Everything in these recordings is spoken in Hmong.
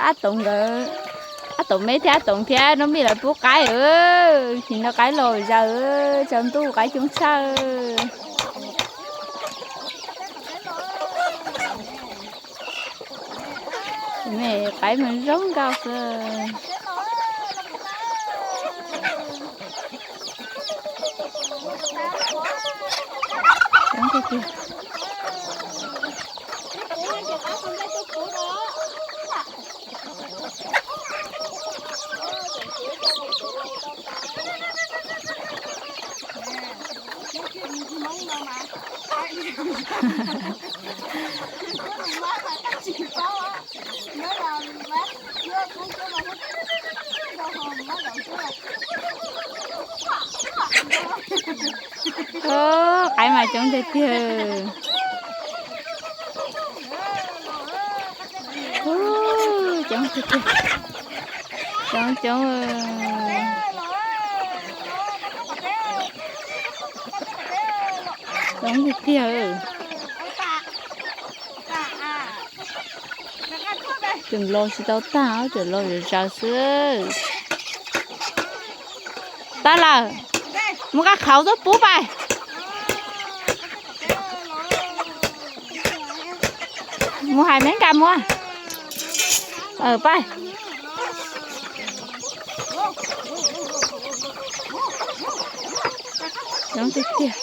Ab Toom nkawd, Ab Toom me thiab Ab Toom thiab Nub Mij lawv pub qaib, tsis nrog qaib los zaws, tsaus ntuj qaib coob tshaj. Me qaib mas zoo nkauj xwb. Qaib mas coob tiag tiag. Coob tiag tiag. Coob coob. Coob tiag tiag. Tseem los tsis tau tag, tseem los zaws zaws xwb. Tag lawm, muab kab qhauv tuaj pub pais. Mus hais Meb Nkas muab. Pais. Coob tiag tiag.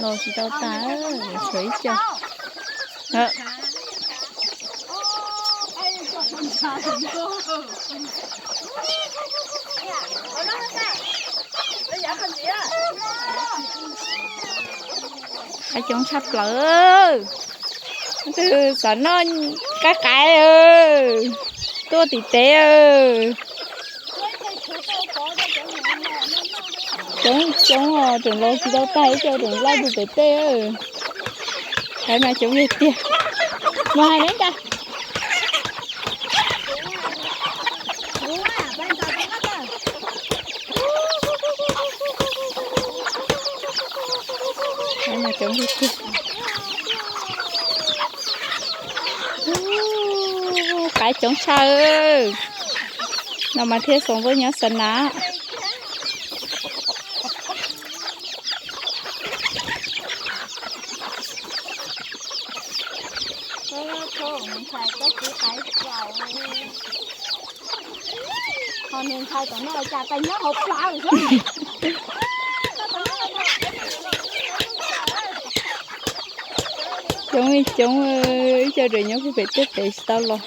Los tsis tau tas, tshuav ib co. Qaib coob tshaj plaws. Twg xav noj qaib qaib, tuaj tim teb. Coob coob os, tseem los tsis tau tag ib co, tseem laij tus pem tej. Qaib mas coob tiag tiag. Mus hais Meb Nkas. Qaib mas coob tiag tiag. Qaib coob tshaj. No mas thiaj xoom npoj nyob Xav Nas. Coob li coob, ib co tseem nyob puag pem tej pem tsis tau los.